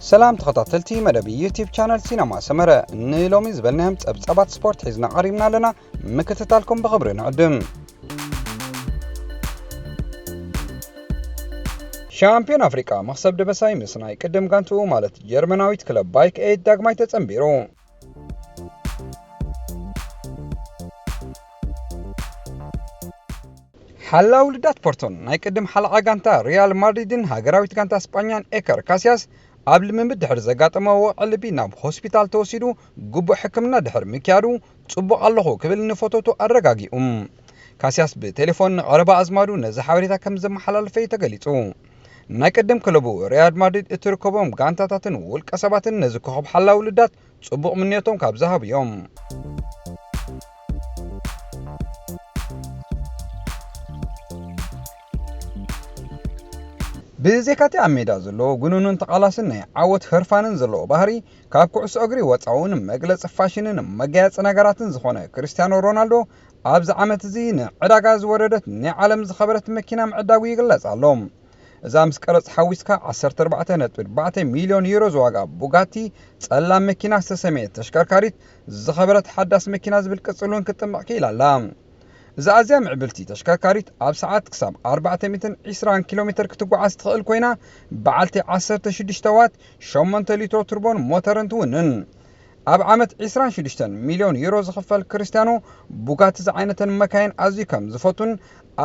ሰላም ተኸታተልቲ መደብ ዩቲዩብ ቻነል ሲነማ ሰመረ፣ ንሎሚ ዝበልናዮም ጸብጻባት ስፖርት ሒዝና ቀሪብና ኣለና። ምክትታልኩም ብኽብሪ ንዕድም። ሻምፒዮን ኣፍሪቃ መኽሰብ ደበሳይ ምስ ናይ ቅድም ጋንትኡ ማለት ጀርመናዊት ክለብ ባይክ ኤይት ዳግማይ ተጸንቢሩ። ሓላው ልዳት ፖርቶን ናይ ቅድም ሓለቓ ጋንታ ሪያል ማድሪድን ሃገራዊት ጋንታ ስጳኛን ኤከር ካሲያስ ኣብ ልምምድ ድሕሪ ዘጋጠመዎ ዕልቢ ናብ ሆስፒታል ተወሲዱ ግቡእ ሕክምና ድሕሪ ምክያዱ ጽቡቕ ኣለኹ ክብል ንፈተውቱ ኣረጋጊኡ። ካሲያስ ብቴሌፎን ንቐረባ ኣዝማዱ ነዚ ሓበሬታ ከም ዘመሓላለፈ እዩ ተገሊጹ። ናይ ቅድም ክለቡ ሪያል ማድሪድ እትርከቦም ጋንታታትን ውልቀ ሰባትን ነዚ ኮኸብ ሓላው ልዳት ጽቡቕ ምንዮቶም ካብ ዝሃቡ እዮም። ብዘይካቲ ኣብ ሜዳ ዘሎ ጉኑኑን ተቓላስን ናይ ዓወት ህርፋንን ዘለዎ ባህሪ፣ ካብ ኩዕሶ እግሪ ወጻኡን መግለጺ ፋሽንን መጋየጺ ነገራትን ዝኾነ ክርስቲያኖ ሮናልዶ፣ ኣብዚ ዓመት እዚ ንዕዳጋ ዝወረደት ናይ ዓለም ዝኸበረት መኪና ምዕዳጉ ይግለጽ ኣሎ። እዛ ምስ ቀረጽ ሓዊስካ ዓሰርተ ኣርባዕተ ነጥቢ ኣርባዕተ ሚልዮን ዩሮ ዝዋጋ ቡጋቲ ጸላም መኪና ዝተሰመየት ተሽከርካሪት ዝኸበረት ሓዳስ መኪና ዝብል ቅጽል እውን ክትጥምቕ ክኢላ ኣላ። እዛ ኣዝያ ምዕብልቲ ተሽከርካሪት ኣብ ሰዓት ክሳብ ኣርባዕተ ሚእትን ዕስራን ኪሎ ሜትር ክትጓዓዝ ትኽእል ኮይና፣ በዓልቲ ዓሰርተ ሽዱሽተ ዋት ሸሞንተ ሊትሮ ቱርቦን ሞተርን ትውንን። ኣብ ዓመት ዕስራን ሽዱሽተን ሚልዮን ዩሮ ዝኽፈል ክርስቲያኖ፣ ቡጋቲ ዝዓይነተን መካይን ኣዝዩ ከም ዝፈቱን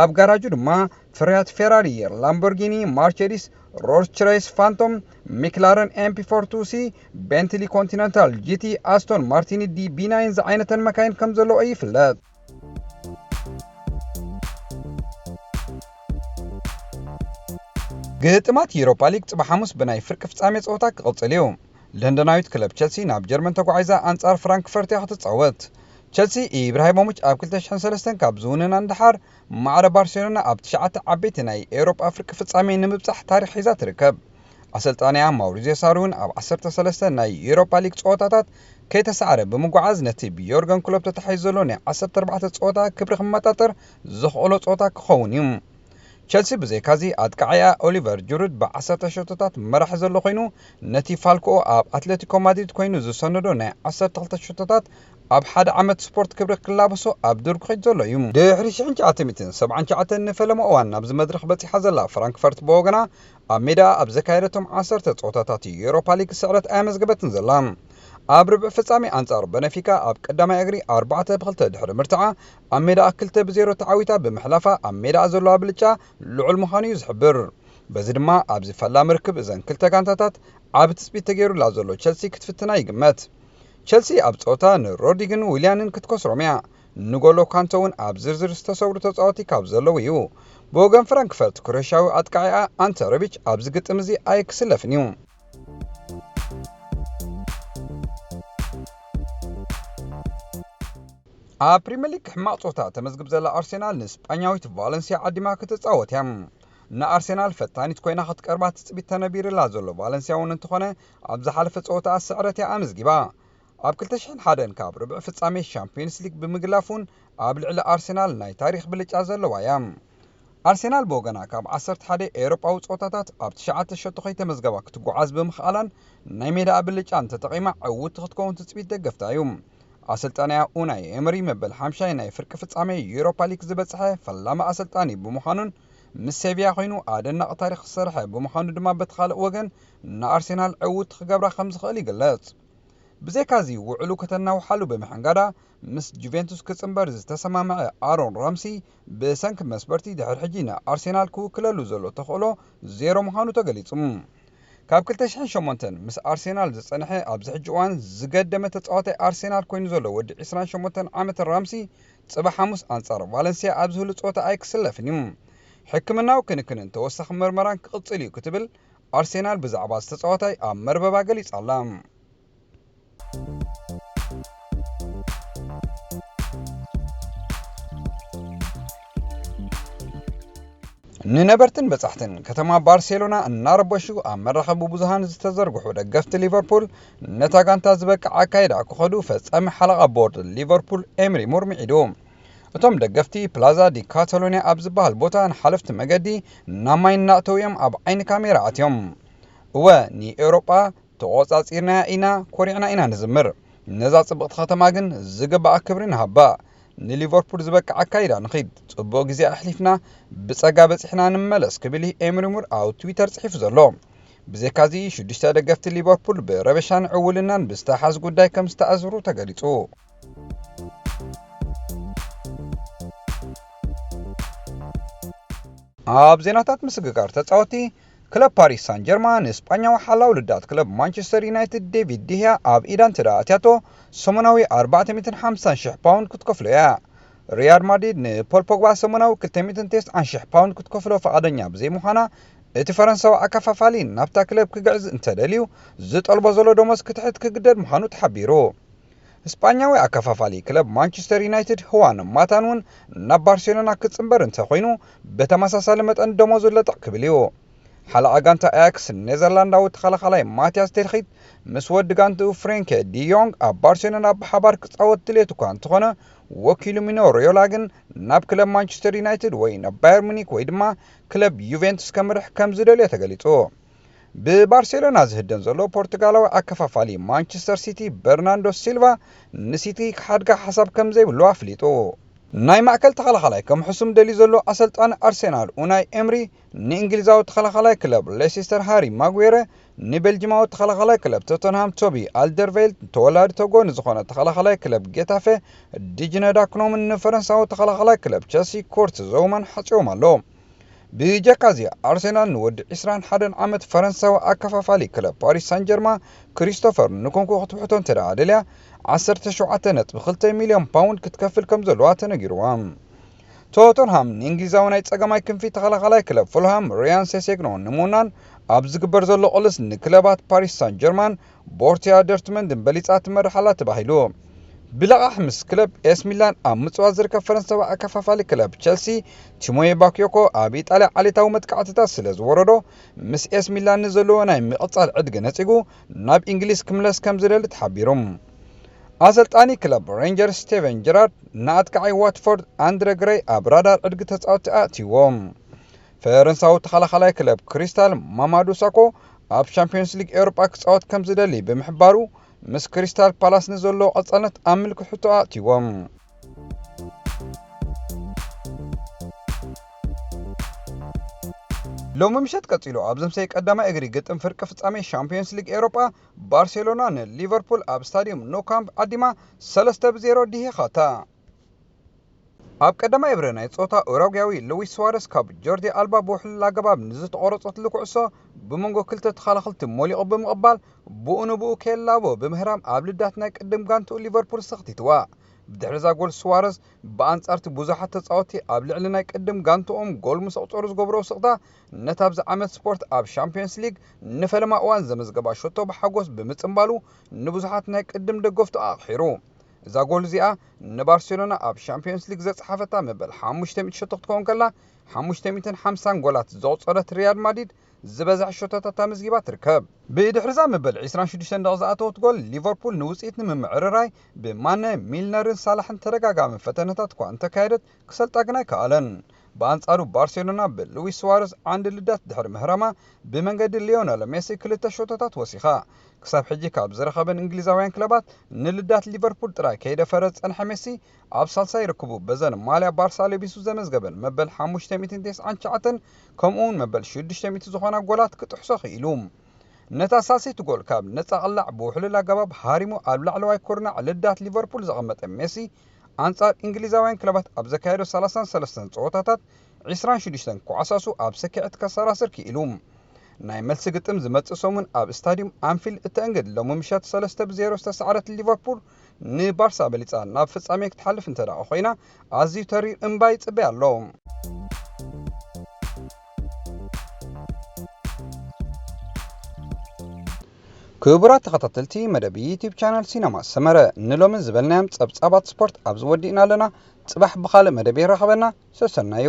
ኣብ ጋራጁ ድማ ፍርያት ፌራሪ፣ ላምቦርጊኒ፣ ማርቸዲስ፣ ሮልስ ሮይስ ፋንቶም፣ ሚክላረን ኤምፒ ፎር ቱ ሲ፣ ቤንትሊ ኮንቲነንታል ጂ ቲ፣ ኣስቶን ማርቲኒ ዲ ቢ ናይን ዝዓይነተን መካይን ከም ዘለዎ ይፍለጥ። ግጥማት ዩሮፓ ሊግ ጽባሕ ሓሙስ ብናይ ፍርቂ ፍጻሜ ጸወታ ክቕጽል እዩ። ለንደናዊት ክለብ ቸልሲ ናብ ጀርመን ተጓዒዛ ኣንጻር ፍራንክፈርት እያ ክትጻወት። ቸልሲ ኢብራሂሞቪች ኣብ ክልተ ሽሕን ሰለስተን ካብ ዝውንና ንደሓር፣ ማዕረ ባርሴሎና ኣብ ትሽዓተ ዓበይቲ ናይ ኤውሮጳ ፍርቂ ፍጻሜ ንምብጻሕ ታሪኽ ሒዛ ትርከብ። ኣሰልጣኒኣ ማውሪዝዮ ሳሪ እውን ኣብ ዓሰርተ ሰለስተ ናይ ዩሮፓ ሊግ ጸወታታት ከይተሳዕረ ብምጓዓዝ፣ ነቲ ብዮርገን ክሎፕ ተታሒዙ ዘሎ ናይ ዓሰርተ ኣርባዕተ ጸወታ ክብሪ ክመጣጠር ዘኽእሎ ጸወታ ክኸውን እዩ። ቸልሲ ብዘይካዚ ኣጥቃዓያ ኦሊቨር ጁሩድ ብዓሰርተ ሸቶታት መራሒ ዘሎ ኮይኑ፣ ነቲ ፋልኮኦ ኣብ ኣትሌቲኮ ማድሪድ ኮይኑ ዝሰነዶ ናይ ዓሰርተ ክልተ ሸቶታት ኣብ ሓደ ዓመት ስፖርት ክብሪ ክላበሶ ኣብ ድርጉሒት ዘሎ እዩ። ድሕሪ ሽሕን ትሽዓተ ሚእትን ሰብዓን ትሽዓተን ንፈለማ እዋን ናብዚ መድረኽ በጺሓ ዘላ ፍራንክፈርት ብወገና፣ ኣብ ሜዳ ኣብ ዘካየደቶም ዓሰርተ ጸወታታት ዩሮፓ ሊግ ስዕረት ኣየመዝገበትን ዘላ። ኣብ ርብዕ ፍጻሜ ኣንጻር በነፊካ ኣብ ቀዳማይ እግሪ ኣርባዕተ ብኽልተ ድሕሪ ምርትዓ፣ ኣብ ሜዳ ክልተ ብዜሮ ተዓዊታ ብምሕላፋ ኣብ ሜዳ ዘለዋ ብልጫ ልዑል ምዃኑ እዩ ዝሕብር። በዚ ድማ ኣብዚ ፈላሚ ርክብ እዘን ክልተ ጋንታታት ዓቢ ትጽቢት ተገይሩላ ዘሎ ቸልሲ ክትፍትና ይግመት። ቸልሲ ኣብ ጸወታ ንሮድሪግን ዊልያንን ክትከስሮም እያ። ንጎሎ ካንተ እውን ኣብ ዝርዝር ዝተሰውሩ ተጻወቲ ካብ ዘለዉ እዩ። ብወገን ፍራንክፈርት ክሮኤሽያዊ ኣጥቃዒኣ ኣንተ ረቢች ኣብዚ ግጥም እዚ ኣይክስለፍን እዩ። ኣብ ፕሪምየር ሊግ ሕማቕ ጸወታ ተመዝግብ ዘላ ኣርሴናል ንስጳኛዊት ቫለንሲያ ዓዲማ ክትጻወት እያ። ንኣርሴናል ፈታኒት ኮይና ክትቀርባ ትጽቢት ተነቢርላ ዘሎ ቫለንሲያ እውን እንተኾነ፣ ኣብ ዝሓለፈ ጸወታ ስዕረት እያ ኣመዝጊባ። ኣብ ክልተ ሽሕን ሓደን ካብ ርብዒ ፍጻሜ ሻምፒዮንስ ሊግ ብምግላፍ እውን ኣብ ልዕሊ ኣርሴናል ናይ ታሪኽ ብልጫ ዘለዋ እያ። ኣርሴናል ብወገና ካብ ዓሰርተ ሓደ ኤውሮጳዊ ጸወታታት ኣብ ትሽዓተ ሸቶ ከይተመዝገባ ክትጓዓዝ ብምኽኣላን ናይ ሜዳኣ ብልጫ እንተጠቒማ ዕውትቲ ክትከውን ትጽቢት ደገፍታ እዩ። ኣሰልጣኒኣ ኡናይ ኤመሪ መበል ሓምሻይ ናይ ፍርቂ ፍጻሜ ዩሮፓ ሊግ ዝበጽሐ ፈላሚ ኣሰልጣኒ ብምዃኑን ምስ ሴቪያ ኮይኑ ኣደናቒ ታሪኽ ዝሰርሐ ብምዃኑ ድማ በቲ ካልእ ወገን ንኣርሴናል ዕውት ክገብራ ከም ዝኽእል ይግለጽ። ብዘይካዚ ውዕሉ ከተናውሓሉ ብምሕንጋዳ ምስ ጁቬንቱስ ክጽንበር ዝተሰማምዐ ኣሮን ራምሲ ብሰንኪ መስበርቲ ድሕሪ ሕጂ ንኣርሴናል ክውክለሉ ዘሎ ተኽእሎ ዜሮ ምዃኑ ተገሊጹ። ካብ ክልተ ሽሕን ሸሞንተን ምስ ኣርሴናል ዝጸንሐ ኣብዚ ሕጂ እዋን ዝገደመ ተጻዋታይ ኣርሴናል ኮይኑ ዘሎ ወዲ ዕስራን ሸሞንተን ዓመት ራምሲ ጽባሕ ሓሙስ ኣንጻር ቫለንሲያ ኣብ ዝህሉ ጸወታ ኣይክስለፍን እዩ። ሕክምናዊ ክንክንን ተወሳኺ መርመራን ክቕጽል እዩ ክትብል ኣርሴናል ብዛዕባ ዝተጻዋታይ ኣብ መርበባ ገሊጻ ኣላ። ንነበርትን በጻሕትን ከተማ ባርሴሎና እናረበሹ ኣብ መራኸቢ ብዙሃን ዝተዘርግሑ ደገፍቲ ሊቨርፑል ነታ ጋንታ ዝበቅዕ ኣካይዳ ክኸዱ ፈጻሚ ሓለቓ ቦርድ ሊቨርፑል ኤምሪ ሙር ምዒዱ። እቶም ደገፍቲ ፕላዛ ዲ ካታሎኒያ ኣብ ዝበሃል ቦታ ንሓለፍቲ መገዲ ናብ ማይ እናእተዉ እዮም ኣብ ዓይኒ ካሜራ ኣትዮም። እወ ንኤውሮጳ ተቖጻጺርናያ ኢና፣ ኮሪዕና ኢና ንዝምር። ነዛ ጽብቕቲ ከተማ ግን ዝግባኣ ክብሪ ንሃባ። ንሊቨርፑል ዝበቅዕ ኣካይዳ ንኺድ። ጽቡቕ ግዜ ኣሕሊፍና፣ ብጸጋ በጺሕና ንመለስ ክብል እዩ ኤምሪ ሙር ኣብ ትዊተር ጽሒፉ ዘሎ። ብዘይካዚ፣ ሽዱሽተ ደገፍቲ ሊቨርፑል ብረበሻን ዕውልናን ብዝተሓዝ ጉዳይ ከም ዝተኣስሩ ተገሊጹ። ኣብ ዜናታት ምስግጋር ተጻወቲ፣ ክለብ ፓሪስ ሳን ጀርማ ንስጳኛዊ ሓላው ልዳት ክለብ ማንቸስተር ዩናይትድ ዴቪድ ዲህያ ኣብ ኢዳ እንተ ደኣ ኣትያቶ፣ ሰሙናዊ ኣርባዕተ ሚእትን ሓምሳን ሽሕ ፓውንድ ክትከፍሎ እያ። ሪያል ማድሪድ ንፖል ፖግባ ሰሙናዊ ክልተ ሚእትን ተስዓን ሽሕ ፓውንድ ክትከፍሎ ፈቓደኛ ብዘይምዃና፣ እቲ ፈረንሳዊ ኣከፋፋሊ ናብታ ክለብ ክግዕዝ እንተደልዩ፣ ዝጠልቦ ዘሎ ደሞዝ ክትሕት ክግደድ ምዃኑ ተሓቢሩ። ስጳኛዊ ኣከፋፋሊ ክለብ ማንቸስተር ዩናይትድ ህዋን ማታን እውን ናብ ባርሴሎና ክጽንበር እንተኾይኑ፣ ብተመሳሳሊ መጠን ደሞዙ ለጠቕ ክብል እዩ። ሓለቓ ጋንታ ኣያክስ ኔዘርላንዳዊ ተኸላኻላይ ማቲያስ ቴልኺት ምስ ወዲ ጋንትኡ ፍሬንኬ ዲዮንግ ኣብ ባርሴሎና ብሓባር ክጻወት ድሌት እኳ እንተኾነ፣ ወኪሉ ሚኖ ሪዮላ ግን ናብ ክለብ ማንቸስተር ዩናይትድ ወይ ናብ ባየር ሙኒክ ወይ ድማ ክለብ ዩቬንቱስ ከምርሕ ከም ዝደልዮ ተገሊጹ። ብባርሴሎና ዝህደን ዘሎ ፖርቱጋላዊ ኣከፋፋሊ ማንቸስተር ሲቲ በርናንዶ ሲልቫ ንሲቲ ክሓድጋ ሓሳብ ከም ዘይብሉ ኣፍሊጡ። ናይ ማእከል ተኸላኻላይ ከም ሕሱም ደልዩ ዘሎ ኣሰልጣኒ ኣርሴናል ኡናይ ኤምሪ ንእንግሊዛዊ ተኸላኻላይ ክለብ ሌሲስተር ሃሪ ማጉዌረ፣ ንቤልጂማዊ ተኸላኻላይ ክለብ ቶተንሃም ቶቢ ኣልደርቬይልድ፣ ተወላዲ ተጎ ንዝኾነ ተኸላኻላይ ክለብ ጌታፌ ዲጅነ ዳክኖምን ንፈረንሳዊ ተኸላኻላይ ክለብ ቸልሲ ኮርት ዘውማን ሓጽዮም ኣሎ። ብጀካ እዚ፣ ኣርሴናል ንወዲ ዕስራን ሓደን ዓመት ፈረንሳዊ ኣከፋፋሊ ክለብ ፓሪስ ሳን ጀርማ ክሪስቶፈር ንኩንኩ ክትብሕቶ እንተ ደኣ ደልያ፣ ዓሰርተ ሸውዓተ ነጥቢ ክልተ ሚልዮን ፓውንድ ክትከፍል ከም ዘለዋ ተነጊርዋ። ቶተንሃም ንእንግሊዛዊ ናይ ጸጋማይ ክንፊ ተኸላኻላይ ክለብ ፉልሃም ሪያን ሴሴግኖ ንምውናን ኣብ ዝግበር ዘሎ ቅልስ፣ ንክለባት ፓሪስ ሳን ጀርማን ቦርቲያ ዶርትመንድን በሊጻ ትመርሕ ኣላ ተባሂሉ። ብለቓሕ ምስ ክለብ ኤስ ሚላን ኣብ ምጽዋት ዝርከብ ፈረንሳዊ ኣከፋፋሊ ክለብ ቸልሲ ቲሞዬ ባክዮኮ ኣብ ኢጣልያ ዓሌታዊ መጥቃዕትታት ስለ ዝወረዶ፣ ምስ ኤስ ሚላን ንዘለዎ ናይ ምቕጻል ዕድጊ ነጺጉ ናብ እንግሊዝ ክምለስ ከም ዝደሊ ተሓቢሩ። ኣሰልጣኒ ክለብ ሬንጀርስ ስቴቨን ጀራርድ ንኣጥቃዓይ ዋትፎርድ ኣንድረ ግረይ ኣብ ራዳር ዕድጊ ተጻወትቲ ኣእትይዎም። ፈረንሳዊ ተኸላኻላይ ክለብ ክሪስታል ማማዱ ሳኮ ኣብ ቻምፒዮንስ ሊግ ኤውሮጳ ክጻወት ከም ዝደሊ ብምሕባሩ፣ ምስ ክሪስታል ፓላስ ንዘለዎ ቀጻልነት ኣብ ምልክት ሕቶ ኣእትይዎም። ሎሚ ምሸት ቀጺሉ ኣብ ዝምሰይ ቀዳማይ እግሪ ግጥም ፍርቂ ፍጻሜ ሻምፒዮንስ ሊግ ኤውሮጳ፣ ባርሴሎና ንሊቨርፑል ኣብ ስታዲየም ኖ ካምፕ ዓዲማ ሰለስተ ብዜሮ ዲሂኻታ። ኣብ ቀዳማይ እብረ ናይ ጾታ ኡራጓያዊ ሉዊስ ስዋረስ ካብ ጆርዲ ኣልባ ብውሕሉል ኣገባብ ንዝተቖረጸትሉ ኩዕሶ ብመንጎ ክልተ ተኸላኸልቲ ሞሊቑ ብምቕባል፣ ብኡ ንብኡ ከየላቦ ብምህራም ኣብ ልዳት ናይ ቅድም ጋንትኡ ሊቨርፑል ሰኽቲትዋ። ብድሕሪ እዛ ጎል ስዋረስ፣ ብኣንጻርቲ ብዙሓት ተጻወትቲ ኣብ ልዕሊ ናይ ቅድም ጋንትኦም ጎል ምስ ኣቑጸሩ ዝገብሮ ስቕታ፣ ነታ ኣብዚ ዓመት ስፖርት ኣብ ሻምፒዮንስ ሊግ ንፈለማ እዋን ዘመዝገባ ሸቶ ብሓጎስ ብምጽምባሉ፣ ንብዙሓት ናይ ቅድም ደገፍቱ ኣቕሒሩ። እዛ ጎል እዚኣ ንባርሴሎና ኣብ ሻምፒዮንስ ሊግ ዘጽሓፈታ መበል ሓሙሽተ ሚእቲ ሸቶ ክትከውን ከላ፣ ሓሙሽተ ሚእትን ሓምሳን ጎላት ዘቑጸረት ሪያል ማድሪድ ዝበዝሐ ሸቶታት ኣመዝጊባ ትርከብ። ብድሕሪዛ መበል ዕስራን ሽዱሽተን ደቂቕ ዝኣተወት ጎል ሊቨርፑል ንውጽኢት ንምምዕርራይ ብማነ፣ ሚልነርን ሳላሕን ተደጋጋሚ ፈተነታት እኳ እንተካየደት፣ ክሰልጣ ግን ኣይከኣለን። ብኣንጻሩ ባርሴሎና ብሉዊስ ስዋረዝ ዓንዲ ልዳት ድሕሪ ምህራማ፣ ብመንገዲ ሊዮነል ሜሲ ክልተ ሸቶታት ወሲኻ። ክሳብ ሕጂ ካብ ዝረኸበን እንግሊዛውያን ክለባት ንልዳት ሊቨርፑል ጥራይ ከይደፈረ ዝጸንሐ ሜሲ፣ ኣብ ሳልሳይ ርክቡ በዘን ማልያ ባርሳ ለቢሱ ዘመዝገበን መበል ሓሙሽተ ሚእትን ተስዓን ትሽዓተን፣ ከምኡውን መበል ሽዱሽተ ሚእቲ ዝኾና ጎላት ክጥሕሶ ክኢሉ። ነታ ሳልሰይቲ ጎል ካብ ነጻ ቅላዕ ብውሕሉል ኣገባብ ሃሪሙ ኣብ ላዕለዋይ ኩርናዕ ልዳት ሊቨርፑል ዘቐመጠ ሜሲ፣ ኣንጻር እንግሊዛውያን ክለባት ኣብ ዘካየዶ ሰላሳን ሰለስተን ጸወታታት፣ ዕስራን ሽዱሽተን ኳዕሳሱ ኣብ ሰኪዐት ከሰራስር ክኢሉ። ናይ መልሲ ግጥም ዝመጽእ ሰሙን ኣብ ስታዲየም ኣንፊልድ እተእንግድ፣ ሎሚ ምሸት ሰለስተ ብዜሮ ዝተሳዕረት ሊቨርፑል ንባርሳ በሊጻ ናብ ፍጻሜ ክትሓልፍ እንተ ደኣ ኮይና፣ ኣዝዩ ተሪር እምባ ይጽበያ ኣሎ። ክቡራት ተኸታተልቲ መደብ ዩቲዩብ ቻነል ሲነማ ሰመረ፣ ንሎሚ ዝበልናዮም ጸብጻባት ስፖርት ኣብዚ ወዲእና ኣለና። ጽባሕ ብኻልእ መደብ የራኽበና። ሰሰናዩ።